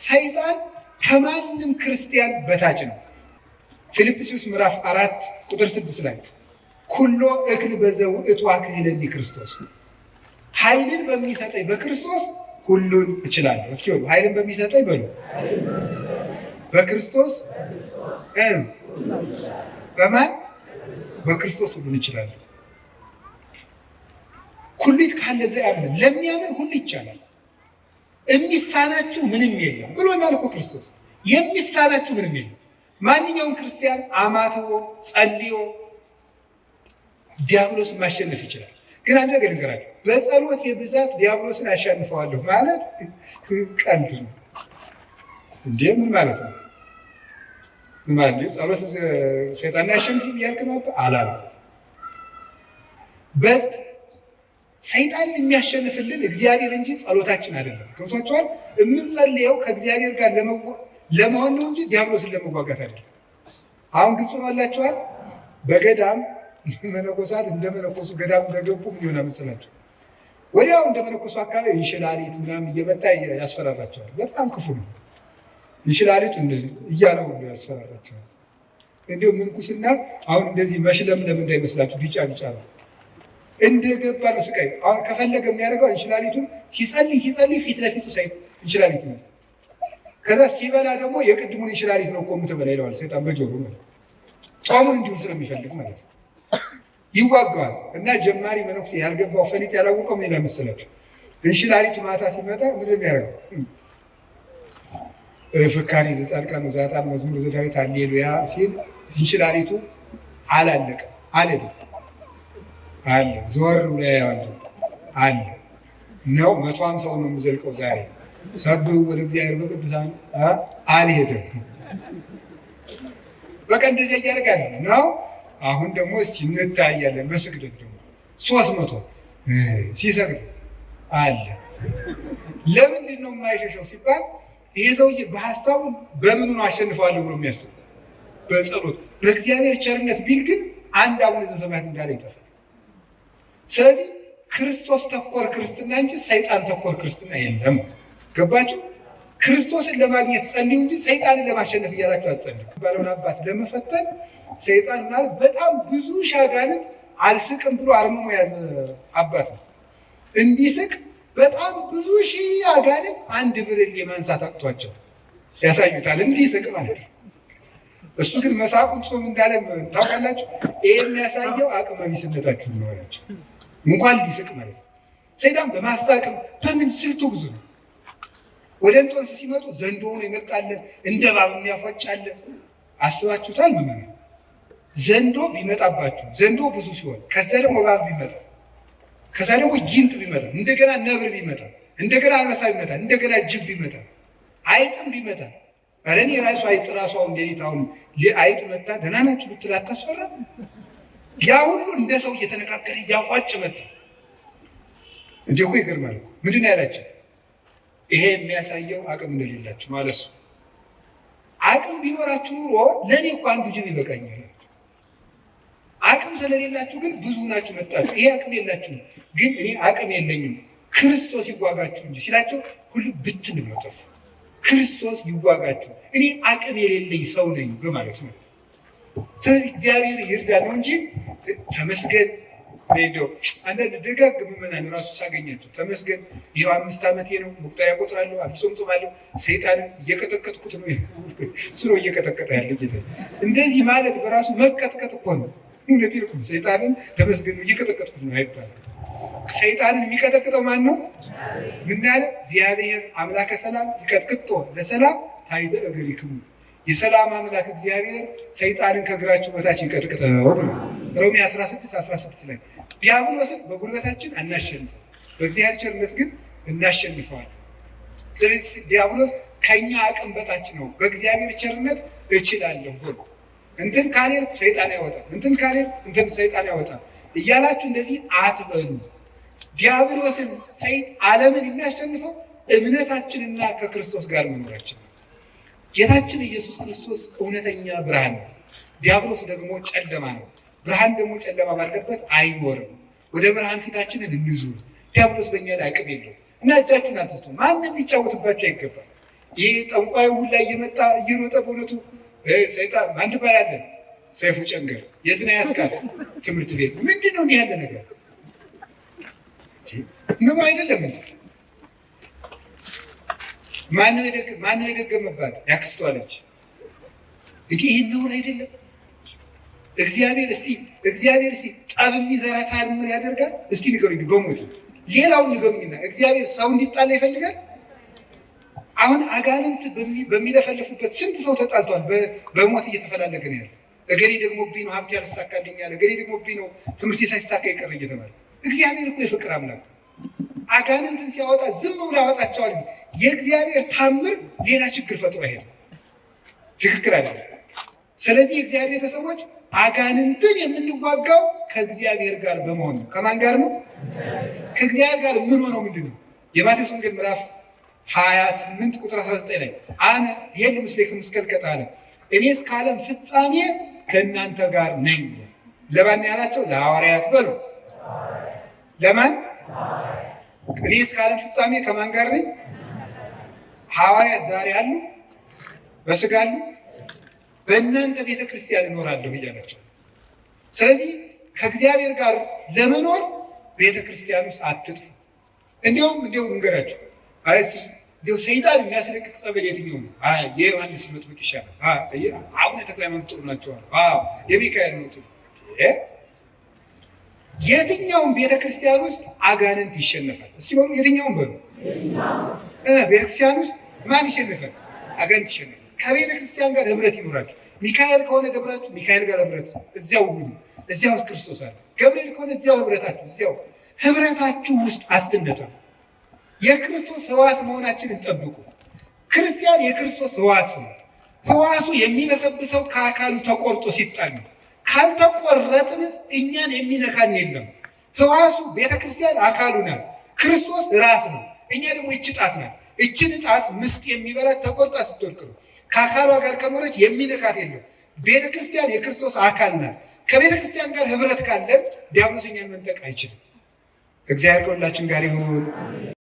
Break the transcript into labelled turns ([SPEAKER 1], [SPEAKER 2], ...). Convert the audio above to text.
[SPEAKER 1] ሰይጣን ከማንም ክርስቲያን በታች ነው። ፊልጵስዩስ ምዕራፍ 4 ቁጥር 6 ላይ ኩሎ እክል በዘውእቱ አክህለኒ ክርስቶስ፣ ኃይልን በሚሰጠኝ በክርስቶስ ሁሉን እችላለሁ። እስኪ በሉ፣ ኃይልን በሚሰጠኝ በሉ፣ በክርስቶስ። በማን? በክርስቶስ ሁሉን እችላለሁ። ኩሉ ይትከሀል ለዘየአምን፣ ለሚያምን ሁሉ ይቻላል። የሚሳናችሁ ምንም የለም ብሎናል እኮ ክርስቶስ። የሚሳናችሁ ምንም የለም። ማንኛውም ክርስቲያን አማትቦ ጸልዮ ዲያብሎስን ማሸነፍ ይችላል። ግን አንድ ነገር ልንገራችሁ፣ በጸሎት የብዛት ዲያብሎስን አሸንፈዋለሁ ማለት ቀልድ ነው። እንዴ፣ ምን ማለት ነው? ምን ማለት ነው? ጸሎት ሰይጣን ያሸንፍም እያልክ ነው አላልኩም። ሰይጣንን የሚያሸንፍልን እግዚአብሔር እንጂ ጸሎታችን አይደለም። ገብቷችኋል? የምንጸልየው ከእግዚአብሔር ጋር ለመሆን ነው እንጂ ዲያብሎስን ለመዋጋት አይደለም። አሁን ግልጽ ሆኖላችኋል? በገዳም መነኮሳት እንደመነኮሱ ገዳም እንደገቡ ምን ይሆናል መሰላችሁ? ወዲያው እንደመነኮሱ አካባቢ እንሽላሊት ምናምን እየመጣ ያስፈራራቸዋል። በጣም ክፉ ነው። እንሽላሊቱ እያለ ሁሉ ያስፈራራቸዋል። እንዲሁ ምንኩስና አሁን እንደዚህ መሽለምለም እንዳይመስላችሁ፣ ቢጫ ቢጫ ነው። እንደገባ ነው ስቃይ። አሁን ከፈለገ የሚያደርገው እንሽላሊቱን ሲጸልይ ሲጸልይ ፊት ለፊቱ እንሽላሊት ይመጣል። ከዛ ሲበላ ደግሞ የቅድሙን እንሽላሊት ነው እኮ የምትበላ ይለዋል ሰይጣን በጆሮ ማለት፣ ጾሙን እንዲሁ ስለሚፈልግ ማለት ነው። ይዋጋዋል። እና ጀማሪ መነኩሴ ያልገባው ፈሊጥ ያላወቀው ምን ይላል መሰላችሁ? እንሽላሊቱ ማታ ሲመጣ ምንድን ነው የሚያደርገው? ፍካሬ ዘጻድቃን ወዘኃጥአን መዝሙር ዘዳዊት ሃሌሉያ ሲል እንሽላሊቱ አላለቀም፣ አልሄድም አለ። ዞር ብሎ ያየዋል፣ አለ ነው፣ 150 ነው የምዘልቀው ዛሬ፣ ሰብህ ወደ እግዚአብሔር በቅዱሳን፣ አልሄደም። በቃ እንደዚያ እያደረጋል ነው። አሁን ደግሞ እስቲ እንታያለን። በስግደት ደግሞ 300 ሲሰግድ አለ። ለምንድን ነው የማይሸሸው ሲባል ይሄ ሰውዬ በሀሳቡ በምኑ ነው አሸንፈዋለሁ ብሎ የሚያስብ? በጸሎት፣ በእግዚአብሔር ቸርነት ቢል ግን አንድ አቡነ ዘበሰማያት እንዳለ ይጠፋል። ስለዚህ ክርስቶስ ተኮር ክርስትና እንጂ ሰይጣን ተኮር ክርስትና የለም። ገባችሁ? ክርስቶስን ለማግኘት ጸልዩ እንጂ ሰይጣንን ለማሸነፍ እያላችሁ አትጸልዩ። ባለውን አባት ለመፈተን ሰይጣን ማለት በጣም ብዙ ሻጋንንት አልስቅም ብሎ አርምሞ ያዘ አባት ነው። እንዲስቅ በጣም ብዙ ሺህ አጋንንት አንድ ብርሌ ማንሳት አቅቷቸው ያሳዩታል። እንዲስቅ ማለት ነው። እሱ ግን መሳቁን ትቶ ምን እንዳለ ታውቃላችሁ? ይሄ የሚያሳየው አቅመ ቢስነታችሁ ነው አላቸው። እንኳን ሊስቅ ማለት ነው። ሰይጣን በማሳቅም በምን ስልቱ ብዙ ነው። ወደ እንጦንስ ሲመጡ ዘንዶ ሆኖ ይመጣለ፣ እንደ እባብ የሚያፏጫለ። አስባችሁታል? ምዕመናን፣ ዘንዶ ቢመጣባችሁ፣ ዘንዶ ብዙ ሲሆን፣ ከዛ ደግሞ እባብ ቢመጣ፣ ከዛ ደግሞ ጊንጥ ቢመጣ፣ እንደገና ነብር ቢመጣ፣ እንደገና አንበሳ ቢመጣ፣ እንደገና ጅብ ቢመጣ፣ አይጥም ቢመጣ፣ ኧረ እኔ ራሱ አይጥ ራሱ አሁን ሌሊት አሁን አይጥ መጣ ደህና ናችሁ ብትል አታስፈራም? ያ ሁሉ እንደ ሰው እየተነጋገረ እያፏጭ መጣ። እንዲህ እኮ ይገርማል እኮ። ምንድን ነው ያላቸው? ይሄ የሚያሳየው አቅም እንደሌላችሁ ማለት ነው። አቅም ቢኖራችሁ ኑሮ ለእኔ እኮ አንዱ ጅብ ይበቃኛል። አቅም ስለሌላችሁ ግን ብዙ ናችሁ መጣችሁ። ይሄ አቅም የላችሁም፣ ግን እኔ አቅም የለኝም፣ ክርስቶስ ይዋጋችሁ እንጂ ሲላቸው ሁሉ ብትን ብለው ጠፉ። ክርስቶስ ይዋጋችሁ፣ እኔ አቅም የሌለኝ ሰው ነኝ በማለት ማለት ነው። ስለዚህ እግዚአብሔር ይርዳ ነው እንጂ ተመስገን። እንደው አንዳንድ ደጋግ ምዕመናን ራሱ ሳገኛቸው ተመስገን፣ ይኸው 5 ዓመቴ ነው፣ መቁጠሪያ ቆጥራለሁ፣ አብሶም ጾማለሁ፣ ሰይጣንን እየቀጠቀጥኩት ነው፣ እሱ ነው እየቀጠቀጠ ያለ ጌታ። እንደዚህ ማለት በራሱ መቀጥቀጥ እኮ ነው። እውነቴን እኮ ነው። ሰይጣንን ተመስገን ነው እየቀጠቀጥኩት ነው አይባልም። ሰይጣንን የሚቀጠቅጠው ማን ነው? ምን ያለ እግዚአብሔር አምላከ ሰላም ይቀጥቅጦ ለሰላም ታሕተ እግሪክሙ፣ የሰላም አምላክ እግዚአብሔር ሰይጣንን ከእግራችሁ በታች ይቀጥቅጠው ብሏል። ሮሜ 16:16 ላይ ዲያብሎስን በጉልበታችን አናሸንፈው፣ በእግዚአብሔር ቸርነት ግን እናሸንፈዋለን። ስለዚህ ዲያብሎስ ከኛ አቅም በታች ነው። በእግዚአብሔር ቸርነት እችላለሁ በሉ። እንትን ካልሄድኩ ሰይጣን አይወጣም፣ እንትን ካልሄድኩ እንትን ሰይጣን አይወጣም እያላችሁ እንደዚህ አትበሉ። ዲያብሎስን ሰይጥ ዓለምን የሚያሸንፈው እምነታችንና ከክርስቶስ ጋር መኖራችን ነው። ጌታችን ኢየሱስ ክርስቶስ እውነተኛ ብርሃን ነው። ዲያብሎስ ደግሞ ጨለማ ነው። ብርሃን ደግሞ ጨለማ ባለበት አይኖርም። ወደ ብርሃን ፊታችንን እንዙር። ዲያብሎስ በእኛ ላይ አቅም የለውም እና እጃችሁን አትስጡ። ማንም ሊጫወትባችሁ አይገባም። ይህ ጠንቋዩ ሁላ እየመጣ እየሮጠ በእውነቱ ሰይጣን ማን ትባላለህ? ሰይፉ ጨንገር። የት ነው ያስካት? ትምህርት ቤት። ምንድን ነው እንዲህ ያለ ነገር? ነውር አይደለም እንዴ? ማነው የደገመባት? ያክስቷ ልጅ። እንዲህ ይህን ነውር አይደለም? እግዚአብሔር እስቲ እግዚአብሔር እስቲ ጠብ የሚዘራ ታምር ያደርጋል? እስቲ ንገሩኝ፣ በሞቴ ሌላውን ንገሩኝና እግዚአብሔር ሰው እንዲጣላ ይፈልጋል? አሁን አጋንንት በሚለፈልፉበት ስንት ሰው ተጣልቷል። በሞት እየተፈላለገ ነው ያለ። እገሌ ደግሞ ቢ ነው ሀብት ያልሳካልኛል፣ እገሌ ደግሞ ቢ ነው ትምህርት ሳይሳካ ይቀር እየተባለ። እግዚአብሔር እኮ የፍቅር አምላክ ነው። አጋንንትን ሲያወጣ ዝም ብሎ ያወጣቸዋል። የእግዚአብሔር ታምር ሌላ ችግር ፈጥሮ አይሄድም። ትክክል አይደለም። ስለዚህ የእግዚአብሔር ቤተሰቦች አጋንንትን የምንዋጋው ከእግዚአብሔር ጋር በመሆን ነው። ከማን ጋር ነው? ከእግዚአብሔር ጋር ምን ሆነው ምንድን ነው? የማቴዎስ ወንጌል ምዕራፍ 28 ቁጥር 19 ላይ አነ ይሄን ምስሌክሙ እስከ ኅልቀተ ዓለም፣ እኔ እስከ ዓለም ፍጻሜ ከእናንተ ጋር ነኝ። ለማን ያላቸው? ለሐዋርያት በሉ። ለማን? እኔ እስከ ዓለም ፍጻሜ ከማን ጋር ነኝ? ሐዋርያት ዛሬ አሉ፣ በስጋ አሉ። በእናንተ ቤተ ክርስቲያን እኖራለሁ እያላቸው። ስለዚህ ከእግዚአብሔር ጋር ለመኖር ቤተ ክርስቲያን ውስጥ አትጥፉ። እንዲያውም እንገራችሁ፣ አይ እንዲያው ሰይጣን የሚያስለቅቅ ጸበል የትኛው ነው? አይ የዮሐንስ መጥምቅ ይሻላል። አይ አቡነ ተክለ ሃይማኖት ጥሩ ናቸው አሉ። አዎ የሚካኤል ነው ጥሩ። የትኛውም ቤተ ክርስቲያን ውስጥ አጋንንት ይሸነፋል። እስኪ በሉ የትኛውም በሉ። ቤተ ክርስቲያን ውስጥ ማን ይሸነፋል? አጋንንት ይሸነፋል። ከቤተ ክርስቲያን ጋር ህብረት ይኖራችሁ። ሚካኤል ከሆነ ደብራችሁ ሚካኤል ጋር ህብረት፣ እዚያው ሁኑ፣ እዚያው ክርስቶስ አለ። ገብርኤል ከሆነ እዚያው ህብረታችሁ፣ እዚያው ህብረታችሁ ውስጥ አትነጠሉ። የክርስቶስ ህዋስ መሆናችንን ጠብቁ። ክርስቲያን የክርስቶስ ህዋስ ነው። ህዋሱ የሚበሰብሰው ከአካሉ ተቆርጦ ሲጣል ነው። ካልተቆረጥን እኛን የሚነካን የለም። ህዋሱ ቤተክርስቲያን አካሉ ናት። ክርስቶስ ራስ ነው። እኛ ደግሞ ይቺ ጣት ናት። እችን ጣት ምስጥ የሚበላት ተቆርጣ ስትወድቅ ነው። ከአካሏ ጋር ከኖረች የሚነካት የለም። ቤተክርስቲያን የክርስቶስ አካል ናት። ከቤተክርስቲያን ጋር ህብረት ካለን ዲያብሎስ እኛን መንጠቅ አይችልም። እግዚአብሔር ከሁላችን ጋር ይሁን።